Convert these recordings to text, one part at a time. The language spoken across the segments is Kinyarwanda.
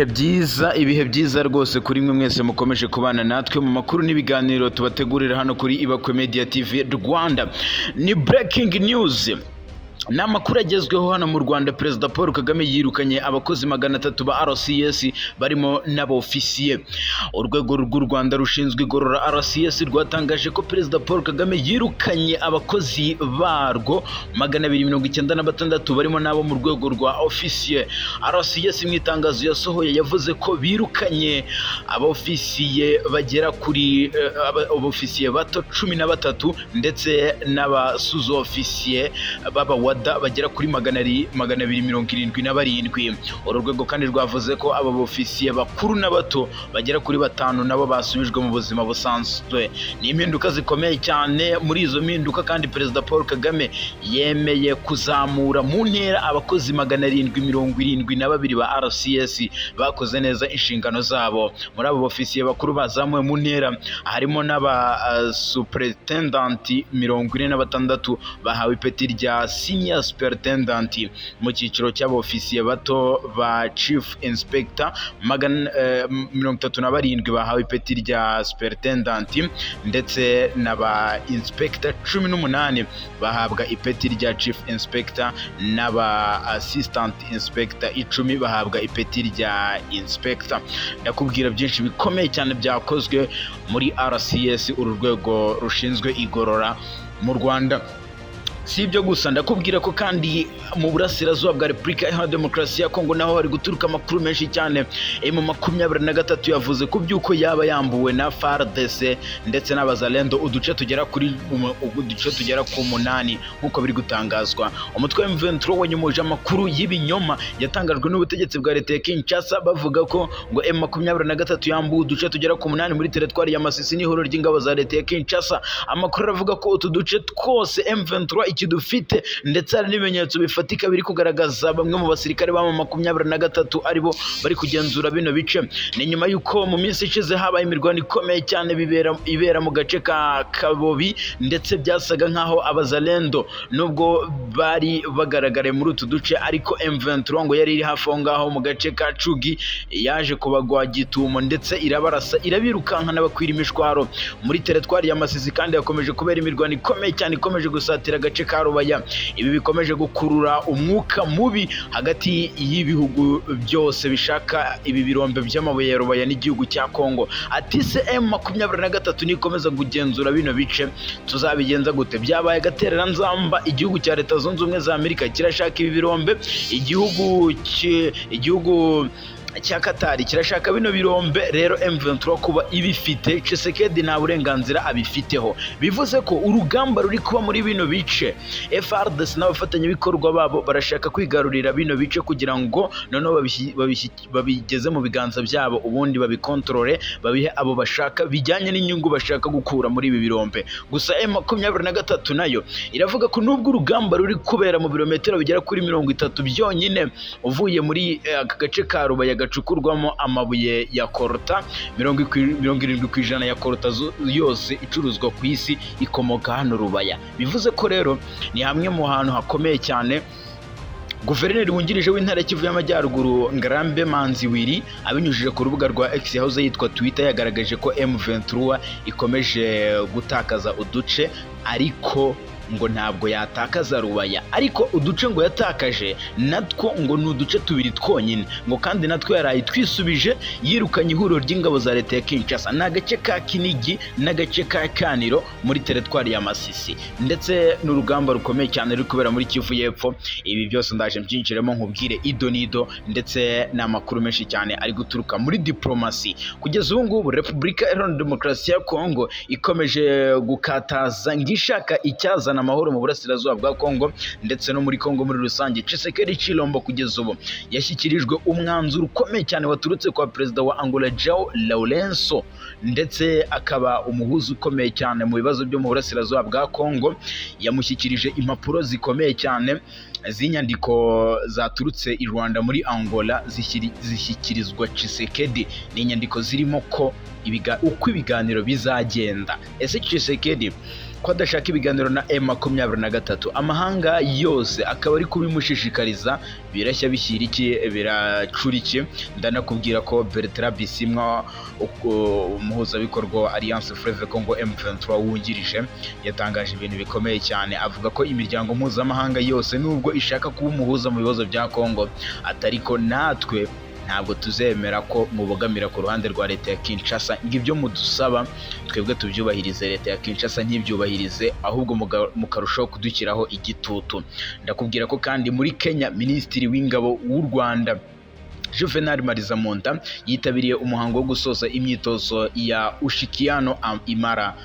Ibihe byiza, ibihe byiza rwose kuri mwe mwese mukomeje kubana natwe mu makuru n'ibiganiro tubategurira hano kuri Ibakwe Media TV Rwanda. Ni breaking news, ni amakuru agezweho hano mu Rwanda. Perezida Paul Kagame yirukanye abakozi 300 ba RCS barimo n'abofisiye. Urwego rw'u Rwanda rushinzwe igorora, RCS, rwatangaje ko Perezida Paul Kagame yirukanye abakozi barwo 296 barimo n'abo mu rwego rwa ofisiye. RCS mu itangazo yasohoye yavuze ko birukanye abofisiye bagera kuri abofisiye bato 13 ndetse n'abasuzu-ofisiye b'abawada bagera kuri 277. Uru rwego kandi rwavuze ko aba bofisiye bakuru n'abato bagera kuri batanu nabo basubijwe mu buzima busanzwe. Ni impinduka zikomeye cyane. Muri izo mpinduka kandi, Perezida Paul Kagame yemeye kuzamura mu ntera abakozi 772 ba RCS bakoze neza inshingano zabo. Muri abo bofisiye bakuru bazamuwe mu ntera harimo n'aba superintendent 46 bahawe ipeti rya senior superintendent. Mu cyiciro cy'abofisiye bato ba chief inspector, 37 bahawe ipeti rya superintendent, ndetse n'aba inspector 18 bahabwa ipeti rya chief inspector, n'aba assistant inspector 10 bahabwa ipeti rya inspector. Ndakubwira byinshi bikomeye cyane byakozwe muri RCS, uru rwego rushinzwe igorora mu Rwanda. Si ibyo gusa, ndakubwira ko kandi mu burasirazuba bwa Repubulika Iharanira Demokarasi ya Kongo naho hari guturuka amakuru menshi cyane. M23 yavuze ku by'uko yaba yambuwe na FARDC ndetse n'Abazalendo uduce tugera ku munani nk'uko biri gutangazwa. Umutwe wa M23 wanyomoje amakuru y'ibinyoma yatangajwe n'ubutegetsi bwa leta ya Kinshasa, bavuga ko ngo M23 yambuwe uduce tugera ku munani muri teritwari ya Masisi n'ihuriro ry'ingabo za leta ya Kinshasa. Amakuru aravuga ko utu duce twose M23 ikidufite, ndetse hari n'ibimenyetso bifatika biri kugaragaza bamwe mu basirikare ba 23 aribo bari kugenzura bino bice. Ni nyuma y'uko mu minsi ishize habaye imirwano ikomeye cyane ibera mu gace ka Kabobi, ndetse byasaga nk'aho Abazalendo nubwo bari bagaragariye muri utu duce, ariko M23 ngo yari iri hafi aho ngaho mu gace ka Cugi, yaje kubagwa gitumo ndetse irabarasa, irabirukankana, bakwira imishwaro. Muri teritwari ya Masisi kandi hakomeje kubera imirwano ikomeye cyane ikomeje gusatira agace ka Rubaya. Ibi bikomeje gukurura umwuka mubi hagati y'ibihugu byose bishaka ibi birombe by'amabuye ya Rubaya n'igihugu cya Kongo. Ati se M23 nikomeza kugenzura bino bice tuzabigenza gute? Byabaye agatereranzamba. Igihugu cya Leta Zunze Ubumwe za Amerika kirashaka ibi birombe, igihugu cya Katari kirashaka bino birombe. Rero M23 kuba ibifite, Tshisekedi nta burenganzira abifiteho. Bivuze ko urugamba ruri kuba muri bino bice, FARDC n'abafatanyabikorwa babo barashaka kwigarurira bino bice kugira ngo noneho babigeze mu biganza byabo, ubundi babikontorore, babihe abo bashaka bijyanye n'inyungu bashaka gukura muri ibi birombe. Gusa M23 nayo iravuga ko nubwo urugamba ruri kubera mu birometero bigera kuri 30 byonyine uvuye muri aka gace ka Rubaya gacukurwamo amabuye ya coltan, 70% ya coltan yose icuruzwa ku isi ikomoka hano Rubaya. Bivuze ko rero ni hamwe mu hantu hakomeye cyane. Guverineri wungirije w'intara ya Kivu y'Amajyaruguru, Ngarambe Manzi Willy, abinyujije ku rubuga rwa X yahoze yitwa Twitter, yagaragaje ko M23 ikomeje gutakaza uduce, ariko ngo ntabwo yatakaza Rubaya. Ariko uduce ngo yatakaje natwo ngo ni uduce tubiri twonyine, ngo kandi natwo yaraye twisubije yirukanye ihuriro ry'ingabo za leta ya Kinshasa. Ni agace ka Kinigi n'agace ka Kaniro muri teritwari ya Masisi, ndetse n'urugamba rukomeye cyane ruri kubera muri Kivu y'Epfo. Ibi byose ndaje mbyinjiremo nkubwire ido n'ido, ndetse n'amakuru menshi cyane ari guturuka muri diplomasi. Kugeza ubu ngubu Repubulika Iharanira Demokarasi ya Kongo ikomeje gukataza ngo ishaka icyazana amahoro mu burasirazuba bwa Kongo ndetse no muri Kongo muri rusange. Tshisekedi Tshilombo kugeza ubu yashyikirijwe umwanzuro ukomeye cyane waturutse kwa perezida wa Angola, João Lourenço, ndetse akaba umuhuza ukomeye cyane mu bibazo byo mu burasirazuba bwa Kongo. Yamushyikirije impapuro zikomeye cyane z'inyandiko zaturutse i Rwanda muri Angola, zishyikirizwa Tshisekedi. Ni inyandiko zirimo ko uko ibiganiro bizagenda. Ese Tshisekedi ko adashaka ibiganiro na M23, amahanga yose akaba ari kubimushishikariza. Birashya bishyira iki, biracura iki? Ndanakubwira ko Bertrand Bisimwa, umuhuzabikorwa wa Alliance Fleuve Congo M23 wungirije, yatangaje ibintu bikomeye cyane, avuga ko imiryango mpuzamahanga yose, nubwo ishaka kuba umuhuza mu bibazo bya Congo, atariko natwe ntabwo tuzemera ko mubogamira ku ruhande rwa leta ya Kinshasa, ngo ibyo mudusaba twebwe tubyubahirize, leta ya Kinshasa ntibyubahirize, ahubwo mukarushaho kudushyiraho igitutu. Ndakubwira ko kandi muri Kenya, Minisitiri w'Ingabo w'u Rwanda Juvenal Marizamunda yitabiriye umuhango wo gusoza imyitozo ya Ushirikiano Imara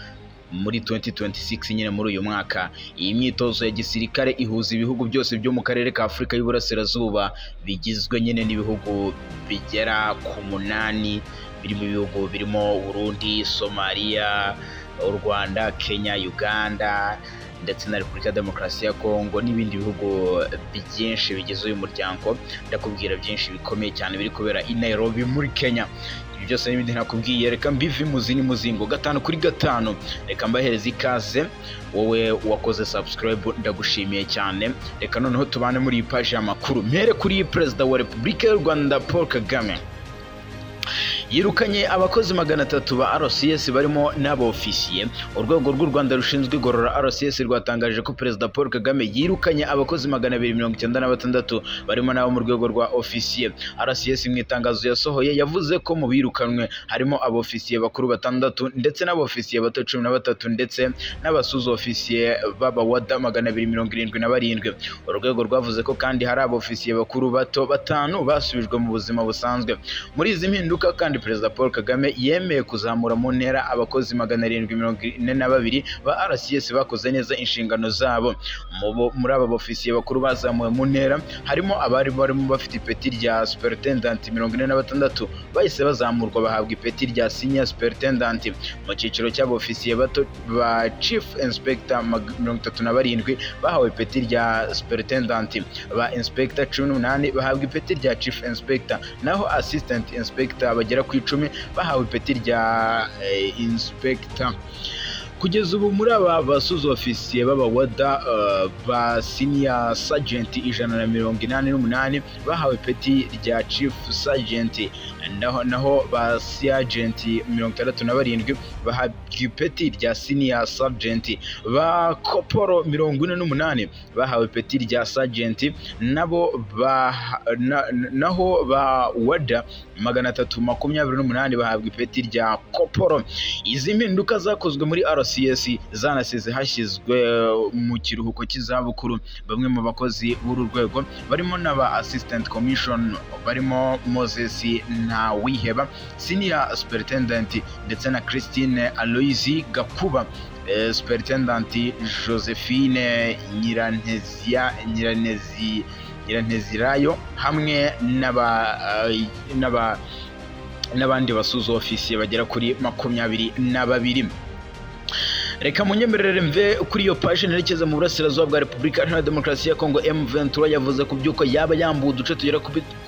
muri 2026 nyine, muri uyu mwaka. Iyi myitozo ya gisirikare ihuza ibihugu byose byo mu karere ka Afurika y'Uburasirazuba, bigizwe nyine n'ibihugu bigera ku munani, birimo ibihugu birimo Burundi, Somalia, u Rwanda, Kenya, Uganda ndetse na Repubulika ya Demokarasi ya Kongo n'ibindi bihugu byinshi bigize uyu muryango. Ndakubwira byinshi bikomeye cyane biri kubera i Nairobi muri Kenya. Ibi byose n'ibindi ntakubwiye, reka mbive imuzi n'umuzingo gatanu kuri gatanu. Reka mbahereze ikaze. Wowe wakoze subscribe, ndagushimiye cyane. Reka noneho tubane muri iyi paji y'amakuru. Mpere kuri Perezida wa Repubulika y'u Rwanda Paul Kagame yirukanye abakozi 300 ba RCS barimo n'abofisiye. Urwego rw'u Rwanda rushinzwe igorora, RCS, rwatangaje ko Perezida Paul Kagame yirukanye abakozi 296 barimo n'abo mu rwego rwa ofisiye. RCS mu itangazo yasohoye yavuze ko mu birukanwe harimo abofisiye bakuru batandatu ndetse n'abofisiye bato 13 ndetse n'abasuzu ofisiye b'abawada 277. Urwego rwavuze ko kandi hari abofisiye bakuru bato batanu basubijwe mu buzima busanzwe. Muri izi mpinduka kandi, Perezida Paul Kagame yemeye kuzamura mu ntera abakozi 742 ba RCS bakoze neza inshingano zabo. Muri aba bofisiye bakuru bazamuwe mu ntera harimo abari barimo bafite ipeti rya superintendent 46 bahise bazamurwa bahabwa ipeti rya senior superintendent. Mu cyiciro cy'abofisiye bato ba chief inspector, 37 bahawe ipeti rya superintendent, ba inspector 18 bahabwa ipeti rya chief inspector, naho assistant inspector bagera ku 10 bahawe ipeti rya inspector. Kugeza ubu muri aba basuzu ofisiye b'abawada ba senior sergeant, 188 bahawe ipeti rya chief sergeant, naho ba sergeant 67 bahabwa ipeti rya senior sergeant, ba koporo 48 bahawe ipeti rya sergeant nabo ba naho ba wada 328 bahabwa ipeti rya koporo. Izi mpinduka zakozwe muri RCS zanasize hashyizwe mu kiruhuko cy'izabukuru bamwe mu bakozi b'uru rwego barimo n'aba assistant commission barimo Moses Ntawiheba, senior superintendent, ndetse na Christine Aloisi Gakuba, superintendent Josephine Nyirantezia Nyiranezi Nyirantezirayo, hamwe n'aba n'abandi basuzu ofisiye bagera kuri 22. Reka munyemerere mve kuri iyo paji nerekeza mu burasirazuba bwa Repubulika Iharanira Demokarasi ya Kongo. M23 yavuze ku by'uko yaba yambuwe uduce tugera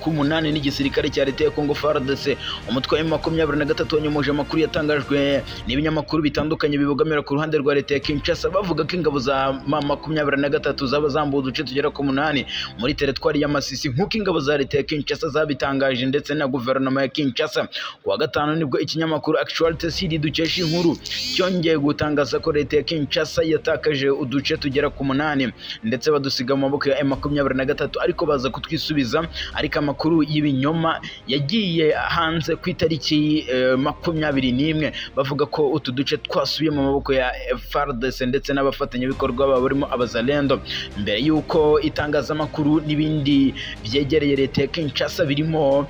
ku munani n'igisirikare cya leta ya Kongo, FARDC. Umutwe wa M23 wanyomoje amakuru yatangajwe n'ibinyamakuru bitandukanye bibogamira ku ruhande rwa leta ya Kinshasa, bavuga ko ingabo za M23 zaba zambuwe uduce tugera ku munani muri teritwari ya Masisi, nk'uko ingabo za leta ya Kinshasa zabitangaje ndetse na guverinoma ya Kinshasa. Ku wa gatanu nibwo ikinyamakuru Actualité CD dukesha inkuru cyongeye gutangaza ko leta ya Kinshasa yatakaje uduce tugera ku munani ndetse badusiga mu maboko ya M23, ariko baza kutwisubiza. Ariko amakuru y'ibinyoma yagiye hanze ku itariki 21 bavuga ko utu duce twasubiye mu maboko ya FARDC ndetse n'abafatanyabikorwa babo barimo Abazalendo, mbere y'uko itangazamakuru n'ibindi byegereye leta ya Kinshasa birimo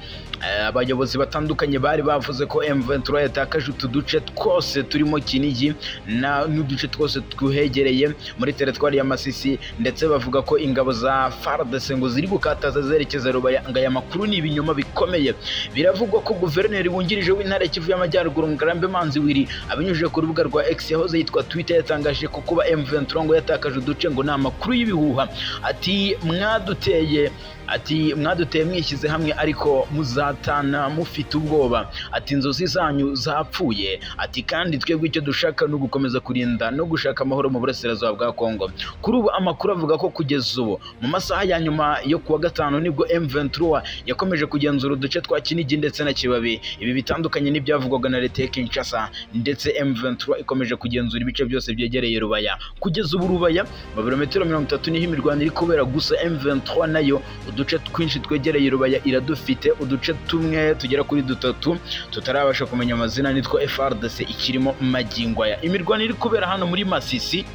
abayobozi batandukanye bari bavuze ko M23 yatakaje utu duce twose turimo Kinigi na n'uduce twose twuhegereye muri teritwari ya Masisi, ndetse bavuga ko ingabo za FARDC ngo ziri gukataza zerekeza Rubaya. Ngo aya makuru ni ibinyoma bikomeye. Biravugwa ko guverineri wungirije w'intara ya Kivu y'Amajyaruguru, Ngarambe Manzi Willy, abinyujije ku rubuga rwa X yahoze yitwa Twitter, yatangaje ko kuba M23 ngo yatakaje uduce ngo ni amakuru y'ibihuha. Ati: "Mwaduteye Ati mwaduteye mwishyize hamwe, ariko muzatana mufite ubwoba. Ati inzozi zanyu zapfuye. Ati kandi twebwe icyo dushaka ni ugukomeza kurinda no gushaka amahoro mu burasirazuba bwa Kongo. Kuri ubu amakuru avuga ko kugeza ubu mu masaha ya nyuma yo kuwa gatanu nibwo M23 yakomeje kugenzura uduce twa Kinigi ndetse na Kibabi. Ibi bitandukanye n'ibyavugwaga na leta ya Kinshasa, ndetse M23 ikomeje kugenzura ibice byose byegereye Rubaya. Kugeza ubu Rubaya mu birometero 30 niho imirwano iri kubera, gusa M23 nayo uduce twinshi twegereye Rubaya iradufite. Uduce tumwe tugera kuri dutatu tutarabasha kumenya amazina nitwo FARDC ikirimo magingo aya. Imirwano iri kubera hano muri Masisi,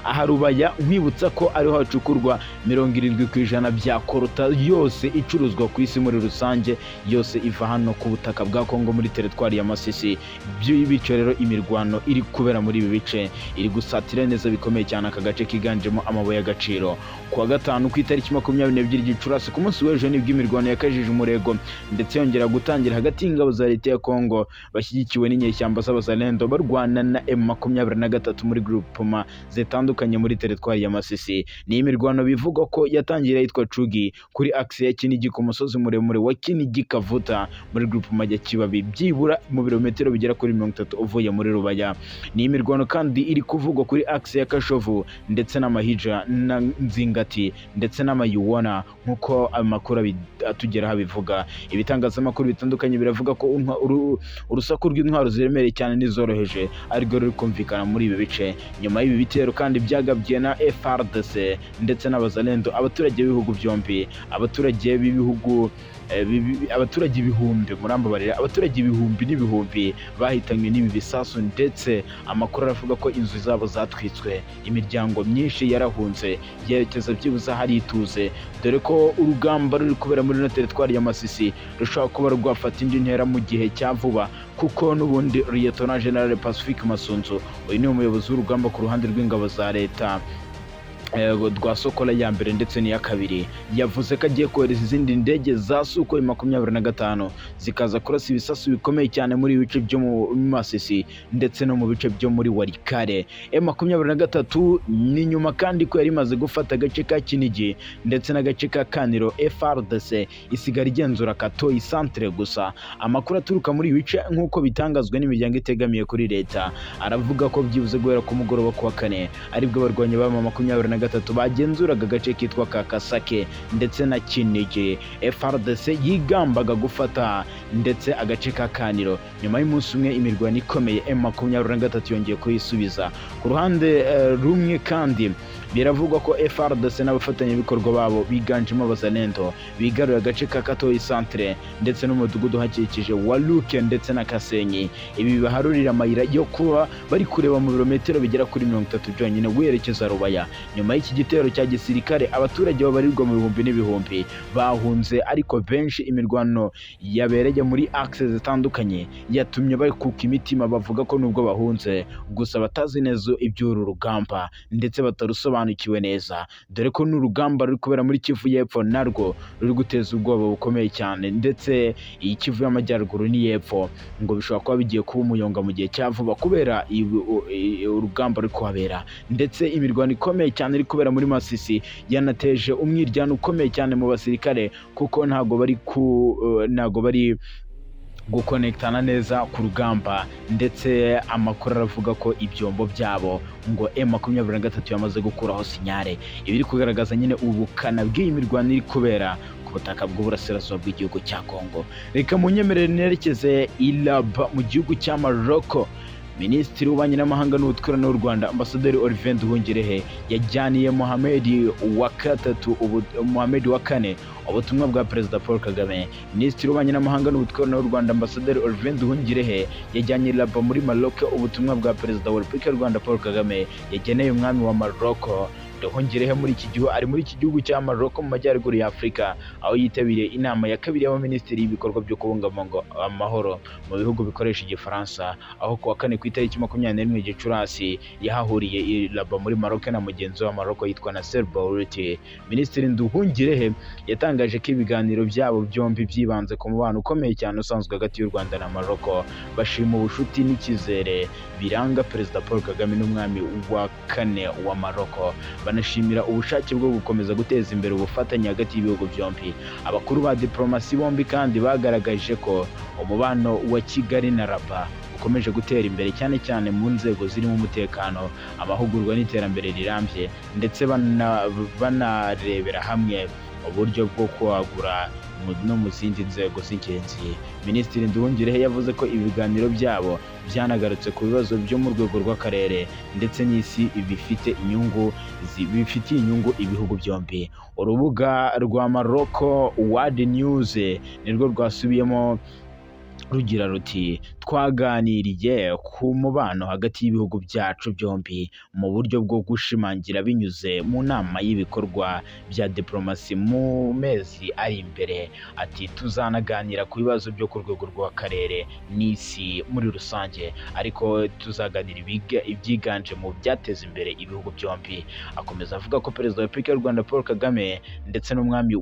aha Rubaya, nkwibutsa ko ariho hacukurwa 70% bya coltan yose icuruzwa ku isi muri rusange, yose iva hano ku butaka bwa Kongo muri teritwari ya Masisi. Bityo rero imirwano iri kubera muri ibi bice iri gusatira neza bikomeye cyane aka gace kiganjemo amabuye y'agaciro. Kuwa gatanu ku itariki 22 Gicurasi, ku munsi w'ejo, nibwo imirwano yakajije umurego ndetse yongera gutangira hagati y'ingabo za leta ya Kongo bashyigikiwe n'inyeshyamba z'Abazalendo barwana na M23 muri groupement zitandukanye muri teritwari ya Masisi. Ni imirwano bivugwa ko yatangira yitwa Cugi kuri axe ya Kinigi ku musozi muremure wa Kinigi Kavuta muri groupement ya Kibabi, byibura mu birometero bigera kuri 30 uvuye muri Rubaya. Ni imirwano kandi iri kuvugwa kuri axe ya Kashovu ndetse n'Amahija na Nzingati ndetse n'Amayuwana, nk'uko amakuru atugeraho abivuga. Ibitangazamakuru bitandukanye biravuga ko urusaku rw'intwaro ziremereye cyane n'izoroheje arirwo ruri kumvikana muri ibi bice. Nyuma y'ibi bitero kandi byagabye na FARDC ndetse n'Abazalendo, abaturage b'ibihugu byombi, abaturage b'ibihugu abaturage ibihumbi, murambabarira, abaturage ibihumbi n'ibihumbi bahitanywe n'ibi bisasu, ndetse amakuru aravuga ko inzu zabo zatwitswe, imiryango myinshi yarahunze yerekeza byibuze hari ituze, dore ko urugamba ruri kubera muri ino teritwari ya Masisi rushobora kuba rwafata indi ntera mu gihe cya vuba, kuko n'ubundi Lieutenant General Pacifique Masunzu, uyu ni umuyobozi w'urugamba ku ruhande rw'ingabo za leta rwa Sokola ya mbere ndetse n'iya kabiri, yavuze ko agiye kohereza izindi ndege za Sukhoi 25 zikaza kurasa ibisasu bikomeye cyane muri ibi bice byo mu Masisi ndetse no mu bice byo muri Walikale. M23 ni nyuma kandi ko yari imaze gufata agace ka Kinigi ndetse n'agace ka Kaniro, FARDC isigara igenzura Katoyi centre gusa. Amakuru aturuka muri ibi bice, nk'uko bitangazwa n'imiryango itegamiye kuri leta, aravuga ko byibuze guhera ku mugoroba kuwa kane aribwo abarwanyi ba M23 bagenzuraga agace kitwa Kakasake ndetse na Kinigi. FARDC yigambaga gufata ndetse agace ka Kaniro. Nyuma y'umunsi umwe imirwano ikomeye, M23 yongeye kuyisubiza. Ku ruhande rumwe kandi biravugwa ko FARDC n'abafatanyabikorwa babo biganjemo Abazalendo bigaruye agace ka Katoyi centre ndetse n'umudugudu uhakikije wa Luke ndetse na Kasenyi. Ibi bibaharurira amayira yo kuba bari kureba mu birometero bigera kuri 30 byonyine werekeza Rubaya. Nyuma y'iki gitero cya gisirikare, abaturage babarirwa mu bihumbi n'ibihumbi bahunze, ariko benshi imirwano yabereye muri axe zitandukanye yatumye bakuka imitima, bavuga ko nubwo bahunze gusa batazi neza iby'uru rugamba ndetse batarusobanukiwe neza, dore ko n'urugamba ruri kubera muri Kivu y'Epfo narwo ruri guteza ubwoba bukomeye cyane, ndetse iyi Kivu y'Amajyaruguru n'iy'Epfo ngo bishobora kuba bigiye kuba umuyonga mu gihe cya vuba kubera urugamba ruri kuhabera. Ndetse imirwano ikomeye cyane iri kubera muri Masisi yanateje umwiryane ukomeye cyane mu basirikare, kuko ntago bari gukonektana neza ku rugamba, ndetse amakuru aravuga ko ibyombo byabo ngo M23 yamaze gukuraho signal. Ibi biri kugaragaza nyine ubukana bw'iyi mirwano iri kubera ku butaka bw'uburasirazuba bw'igihugu cya Kongo. Reka munyemerere nerekeze i Rabat mu gihugu cya Morocco. Minisitiri w'Ububanyi n'Amahanga n'Ubutwererane w'u Rwanda, Ambasaderi Olivier Nduhungirehe, yajyaniye Mohamed wa gatatu ubu, Mohamed wa kane ubutumwa bwa Perezida Paul Kagame. Minisitiri w'Ububanyi n'Amahanga n'Ubutwererane w'u Rwanda, Ambasaderi Olivier Nduhungirehe, yajyanye Rabat muri Maroc ubutumwa bwa Perezida wa Repubulika y'u Rwanda Paul Kagame yageneye umwami wa Maroc. Nduhungirehe muri iki gihugu ari muri iki gihugu cya Maroc mu majyaruguru ya Afurika, aho yitabiriye inama ya kabiri y'abaminisitiri y'ibikorwa byo kubungabunga amahoro mu bihugu bikoresha Igifaransa, aho kuwa kane ku itariki 21 Gicurasi yahahuriye i Rabat muri Maroc na mugenzi wa Maroc yitwa Nasser Bourita. Minisitiri Nduhungirehe yatangaje ko ibiganiro byabo byombi byibanze ku mubano ukomeye cyane usanzwe hagati y'u Rwanda na Maroc, bashima ubucuti n'icyizere biranga Perezida Paul Kagame n'umwami wa kane wa Maroc. banashimira ubushake bwo gukomeza guteza imbere ubufatanye hagati y'ibihugu byombi. Abakuru ba diplomasi bombi kandi bagaragaje ko umubano wa Kigali na Rabat ukomeje gutera imbere, cyane cyane mu nzego zirimo umutekano, amahugurwa n'iterambere rirambye, ndetse banarebera hamwe uburyo bwo kwagura no mu zindi nzego z'ingenzi. Minisitiri Nduhungirehe yavuze ko ibiganiro byabo byanagarutse ku bibazo byo mu rwego rw'akarere ndetse n'isi bifitiye inyungu ibihugu byombi. Urubuga rwa Morocco World News nirwo rwasubiyemo rugira ruti: "Twaganiriye ku mubano hagati y'ibihugu byacu byombi mu buryo bwo gushimangira binyuze mu nama y'ibikorwa bya diplomasi mu mezi ari imbere." Ati: "Tuzanaganira ku bibazo byo ku rwego rw'akarere n'isi muri rusange, ariko tuzaganira ibyiganje mu byateza imbere ibihugu byombi." Akomeza avuga ko Perezida wa Repubulika y'u Rwanda Paul Kagame ndetse n'umwami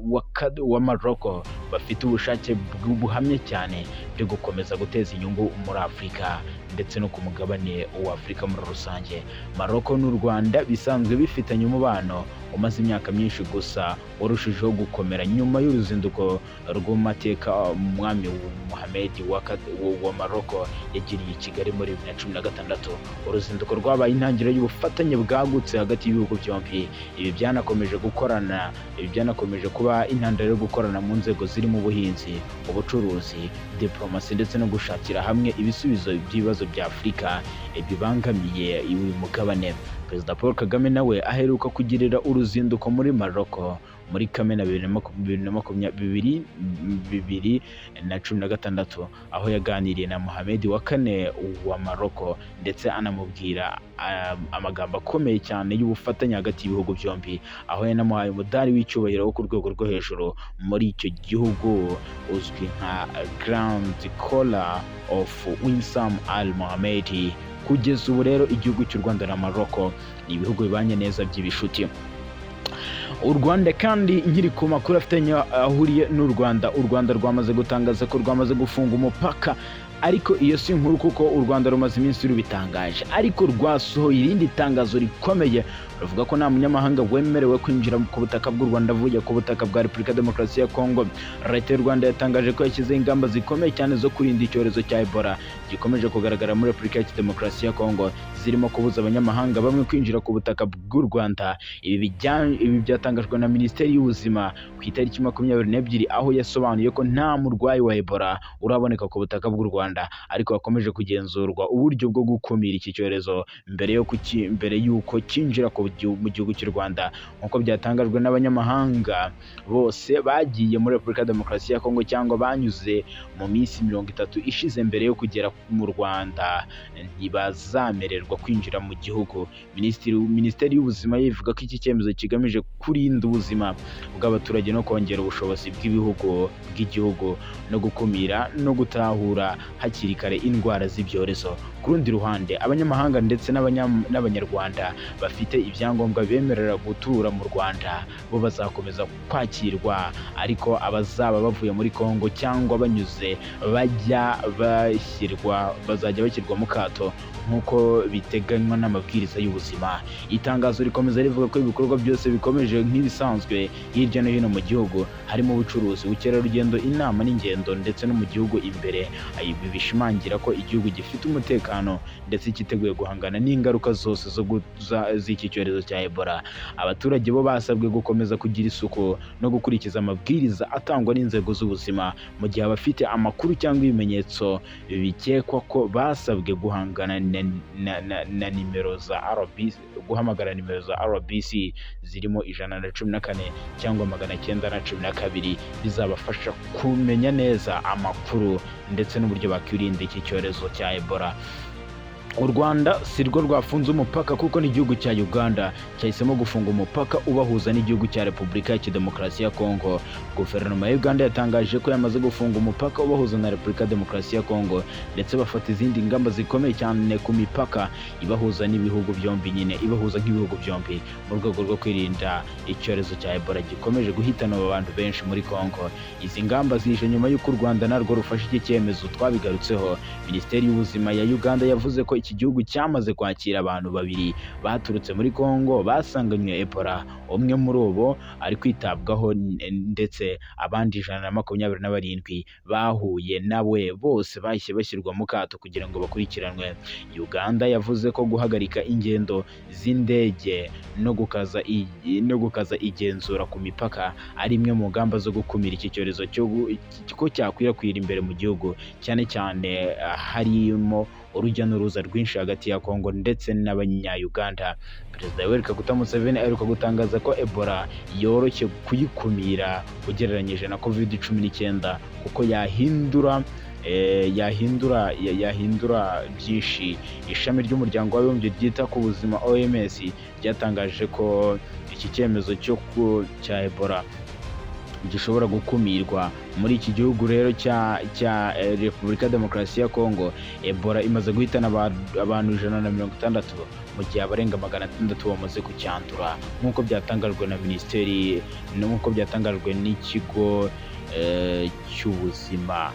wa Morocco bafite ubushake buhamye cyane byo gukomeza guteza inyungu muri Afurika ndetse no ku mugabane wa Afurika muri rusange. Morocco n'u Rwanda bisanzwe bifitanye umubano umaze imyaka myinshi, gusa warushijeho gukomera nyuma y'uruzinduko rw'amateka umwami Mohammed wa Morocco yagiriye i Kigali muri 2016. Uruzinduko rwabaye intangiriro y'ubufatanye bwagutse hagati y'ibihugu byombi. Ibi byanakomeje kuba intandaro yo gukorana mu nzego zirimo ubuhinzi, ubucuruzi, diplomasi ndetse no gushakira hamwe ibisubizo by'ibibazo bya Afurika bibangamiye uyu mugabane. Perezida Paul Kagame nawe aheruka kugirira uruzinduko muri Morocco muri Kamena 2016, aho yaganiriye na Mohammed wa kane wa Morocco ndetse anamubwira amagambo akomeye cyane y'ubufatanye hagati y'ibihugu byombi, aho yanamuhaye umudari w'icyubahiro wo ku rwego rwo hejuru muri icyo gihugu uzwi nka Grand Collar of Winsam Al Mohamed. Kugeza ubu rero, igihugu cy'u Rwanda na Morocco ni ibihugu bibanye neza by'ibishuti. U Rwanda kandi, nkiri ku makuru afitanye ahuriye n'u Rwanda, u Rwanda rwamaze gutangaza ko rwamaze gufunga umupaka, ariko iyo si inkuru kuko u Rwanda rumaze iminsi rubitangaje, ariko rwasohoye irindi tangazo rikomeye ruvuga ko nta munyamahanga wemerewe kwinjira ku butaka bw'u Rwanda avuye ku butaka bwa Repubulika ya Demokarasi ya Kongo. Leta y'u Rwanda yatangaje ko yashyizeho ingamba zikomeye cyane zo kurinda icyorezo cya Ebola gikomeje kugaragara muri Repubulika ya Demokarasi ya Kongo, zirimo kubuza abanyamahanga bamwe kwinjira ku butaka bw'u Rwanda. Ibi byatangajwe na Minisiteri y'Ubuzima ku itariki 22, aho yasobanuye ko nta murwayi wa Ebola uraboneka ku butaka bw'u Rwanda, ariko hakomeje kugenzurwa uburyo bwo gukumira iki cyorezo mbere y'uko cyinjira mu gihugu cy'u Rwanda. Nk'uko byatangajwe n'abanyamahanga bose bagiye muri Repubulika ya Demokarasi ya Kongo cyangwa banyuze mu minsi 30 ishize mbere yo kugera mu Rwanda ntibazemererwa kwinjira mu gihugu. Minisiteri y'Ubuzima ivuga ko iki cyemezo kigamije kurinda ubuzima bw'abaturage no kongera ubushobozi bw'igihugu no gukumira no gutahura hakiri kare indwara z'ibyorezo. Ku rundi ruhande, abanyamahanga ndetse n'Abanyarwanda bafite ibyangombwa bemerera gutura mu Rwanda bo bazakomeza kwakirwa, ariko abazaba bavuye muri Kongo cyangwa banyuze bajya bashyirwa bazajya bashyirwa mu kato nk'uko biteganywa n'amabwiriza y'ubuzima. Itangazo rikomeza rivuga ko ibikorwa byose bikomeje nk'ibisanzwe hirya no hino mu gihugu, harimo ubucuruzi, ubukerarugendo, inama n'ingendo ndetse no mu gihugu imbere. Ibi bishimangira ko igihugu gifite umutekano ndetse cyiteguye guhangana n'ingaruka zose z'iki cyorezo cya Ebola. Abaturage bo basabwe gukomeza kugira isuku no gukurikiza amabwiriza atangwa n'inzego z'ubuzima, mu gihe abafite amakuru cyangwa ibimenyetso bikekwa ko basabwe guhangana na nimero za RBC, guhamagara nimero za RBC zirimo 114 cyangwa 912, bizabafasha kumenya neza amakuru ndetse n'uburyo bakwirinda iki cyorezo cya Ebola. U Rwanda si rwo rwafunze umupaka, kuko n'igihugu cya Uganda cyahisemo gufunga umupaka ubahuza n'igihugu cya Repubulika ya Demokarasi ya Kongo. Guverinoma ya Uganda yatangaje ko yamaze gufunga umupaka ubahuza na Repubulika ya Demokarasi ya Kongo, ndetse bafata izindi ngamba zikomeye cyane ku mipaka ibahuza n'ibihugu byombi nyine, ibahuza nk'ibihugu byombi, mu rwego rwo kwirinda icyorezo cya Ebola gikomeje guhitana abantu benshi muri Kongo. Izi ngamba zije nyuma y'uko u Rwanda narwo rufashe iki cyemezo, twabigarutseho. Minisiteri y'Ubuzima ya Uganda yavuze ko iki iki gihugu cyamaze kwakira abantu babiri baturutse muri Kongo basanganywe Ebola. Umwe muri bo ari kwitabwaho, ndetse abandi 127 bahuye nawe bose bahise bashyirwa mu kato kugira ngo bakurikiranwe. Uganda yavuze ko guhagarika ingendo z'indege no gukaza igenzura ku mipaka ari imwe mu ngamba zo gukumira iki cyorezo cyo ko cyakwirakwira imbere mu gihugu, cyane cyane harimo urujya n'uruza rwinshi hagati ya Kongo ndetse n'Abanya-Uganda. Perezida Yoweri Kaguta Museveni aheruka gutangaza ko Ebola yoroshye kuyikumira ugereranyije na COVID-19, kuko yahindura byinshi. Ishami ry'Umuryango w'Abibumbye ryita ku buzima, OMS, ryatangaje ko iki cyemezo cya Ebola gishobora gukumirwa muri iki gihugu rero cya Repubulika ya Demokarasi ya Kongo. Ebola imaze guhitana abantu 160, mu gihe abarenga 600 bamaze kucyandura, nk'uko byatangajwe na minisiteri, nk'uko byatangajwe n'ikigo cy'ubuzima.